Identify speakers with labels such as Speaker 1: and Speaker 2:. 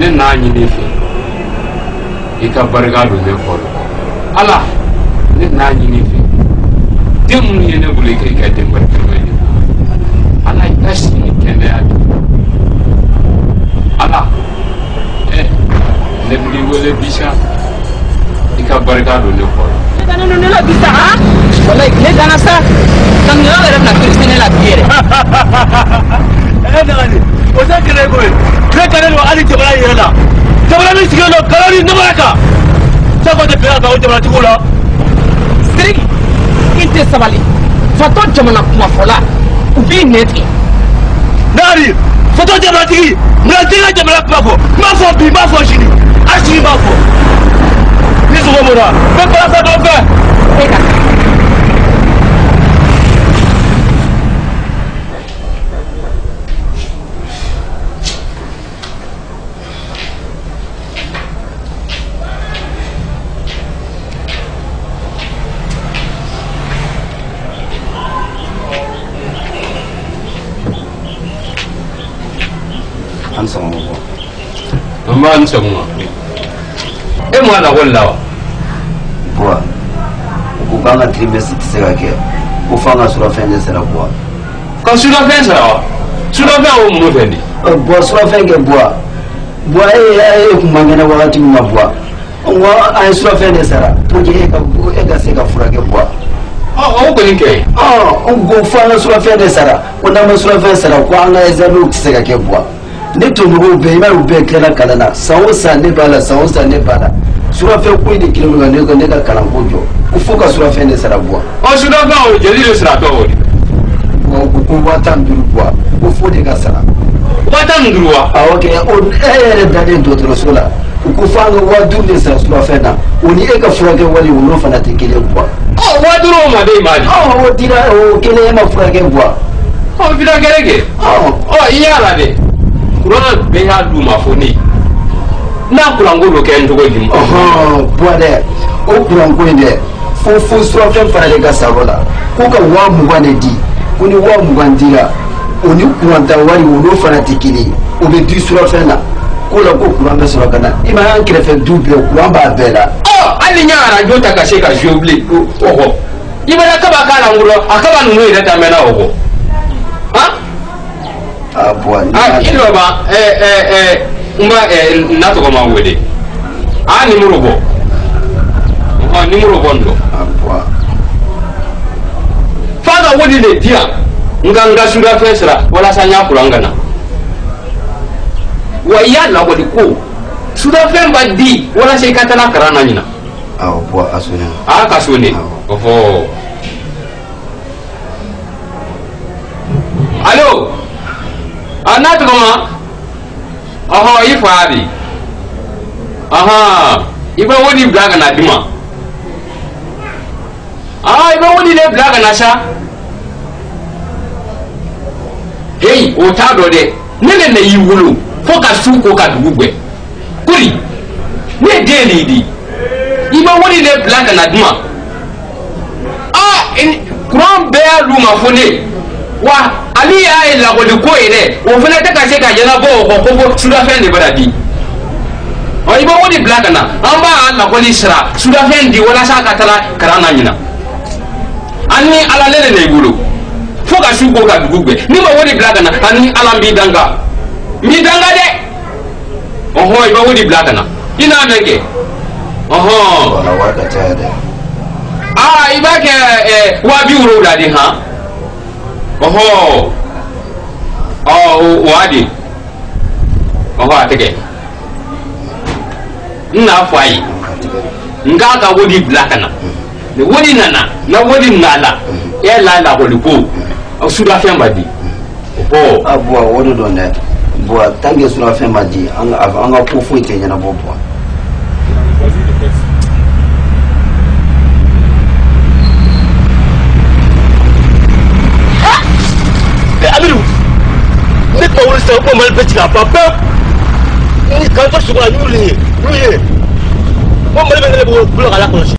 Speaker 1: Ne n'a ɲini fɛ i ka barika don ne kɔrɔ. Ala, ne n'a ɲini fɛ, den minnu ye ne bolo, i ka den barikama ye. Ala, i ka si ni kɛnɛya di. Ala, ne b'i wele bi sa, i ka barika don ne kɔrɔ.
Speaker 2: Ne dannen don ne la bi sa, han, walayi ne danna sa, kanuɲɔgɔn yɛrɛ bɛna perese ne la bi yɛrɛ.
Speaker 3: E Nagali, o tɛ kɛlɛ koyi. Ne kannen don hali jamana yɛrɛ la. Jamana min sigilen don kalo ni namara kan. Sako tɛ bɛn a kan o jamanatigiw la.
Speaker 2: Sidiki, i tɛ sabali. Fatɔ jamana kumafɔla, u b'i nɛn tigɛ.
Speaker 3: Nagali, fatɔ jamanatigi, mun tɛ ka jamana kuma fɔ? N b'a fɔ bi, n b'a fɔ sini, hali sini n b'a fɔ. Ni sogo mɔna, n bɛ baara sa dɔ fɛ.
Speaker 2: E ka
Speaker 4: An sɔgɔma bɔ.
Speaker 1: N b'a ni sɔgɔma. E ma lakɔli la wa?
Speaker 4: Buwa, u ko k'an ka trimestre tɛ se ka kɛ, ko f'an ka surafɛn de sara Buwa.
Speaker 1: Ka surafɛn sara wa? Surafɛn o mun fɛn de?
Speaker 4: Buwa, surafɛn kɛ Buwa. Buwa, e kun man kɛnɛ wagati min na Buwa, n ko an ye surafɛn de sara pour que e ka se ka furakɛ Buwa.
Speaker 1: Ɔ, o kɔni kɛ.
Speaker 4: Ɔ, n ko f'an ka surafɛn de sara, ko n'an ma surafɛn sara, ko an ka examen tɛ se ka kɛ Buwa. Ne tɔɲɔgɔnw bɛɛ, i b'a ye, u bɛɛ tilala kalan na. San o san ne b'a la, san o san ne b'a la. Surafɛn ko in de kelen don ka ne ka kalanko jɔ, ko fo ka surafɛn de sara Buwa.
Speaker 1: Ɔ, surafɛn o jeli de sara tɔ o de?
Speaker 4: Buwa, u ko ko 15 000 Buwa, ko fo de ka sara.
Speaker 1: 15 000 wa?
Speaker 4: Awɔ kɛ, o e yɛrɛ dalen dɔgɔtɔrɔso la, u ko f'an ka 5000 de sara surafɛn na, o ni e ka furakɛ wali o n'o fana tɛ kelen Buwa.
Speaker 1: Ɔ, 5000 o ma d'e ma di?
Speaker 4: Ɔ, o dira, o kelen e ma furakɛ Buwa.
Speaker 1: Ɔ, furakɛli kɛ.
Speaker 4: Ɔ.
Speaker 1: Ɔ, i y'a la dɛ. Kuran bɛɛ y'a d'u ma fo ne. N'a kuranko dɔ kɛ n cogo di?
Speaker 4: Ɔhɔn, Buwa dɛ, o kuranko in dɛ, fo surafɛn fana de ka sara o la, ko ka 20 000 de di, ko ni 20 000 dira, o ni kuran ta wari o n'o fana tɛ kelen ye, o bɛ di surafɛn na, ko la ko kuran bɛ sɔrɔ ka na. I ma an kɛrɛfɛ du bɛɛ kuran b'a bɛɛ la.
Speaker 1: Ɔ, hali n y'a arajo ta ka se ka jouer bilen o kɔ. I bɛna kaba k'a la n kɔrɔ, a kaba ninnu yɛrɛ ta mɛnna o kɔ. Han?
Speaker 4: Aa Buwa, ni
Speaker 1: Ah, i lɔ ban, ɛ ɛ ɛ n b'a ɛ n na tɔgɔ ma wele. A numéro bɔ. Ɔhɔn, numéro bɔ nin dɔn.
Speaker 4: Aa Buwa.
Speaker 1: F'a ka wari de di yan. N ka surafɛn sara walasa n y'a kuran ka na. Wa i y'a lakɔli ko surafɛn b'a di walasa i ka taa kalan na ɲina.
Speaker 4: Awɔ Buwa, a sɔnna.
Speaker 1: A ka so ne. Ɔhɔ. Allo. A n'a tɔgɔ ma. Ɔhɔ, i fa bi. Ɔhɔn, i bɛ wari bila ka na di ma. Aa, i bɛ wari de bila ka na sa. Heyi, o t'a dɔn dɛ. Ne de na y'i wolo fo ka su ko ka dugu gbɛ. Kori, ne den de di. I bɛ wari de bila ka na di ma. Aa, kuran bɛɛ y'a d'u ma fo ne. Wa ale y'a ye lakɔli ko ye dɛ, o fana tɛ ka se ka ɲɛnabɔ o kɔ, ko fo surafɛn de bɛna di. Ɔ, i bɛ wari bila ka na, an b'a lakɔli sara surafɛn di walasa a ka taa kalan na ɲina. An ni Ala, ne de na i bolo fo ka su ko ka dugu gbɛ. N'i ma wari bila ka na, an ni Ala, n b'i danga, n b'i danga dɛ. Ɔhɔn, i bɛ wari bila ka na, i n'a mɛn kɛ. Ɔhɔn.
Speaker 4: Wala, wari ka ca dɛ.
Speaker 1: Aa, i b'a kɛ 70 000 de han. Ɔhɔ, ɔ, o y'a di. Ɔhɔ, a tɛ kɛ. N n'a fɔ a ye n k'a ka wari bila ka na. Ni wari nana, na wari nana, e la lakɔli ko surafɛn b'a di. Ɔhɔ.
Speaker 4: A Buwa, o de don dɛ Buwa, tant que surafɛn ma di, an ka ko foyi tɛ ɲɛnabɔ Buwa.
Speaker 3: Amidu, ne tun ma wuli sisan, o tun ma Mali bɛɛ ci k'a ban pewu. Ni k'an to sugo la, n'olu ye, n'olu ye. Ko Mali bɛ ne bolo k'a lakɔlɔsi.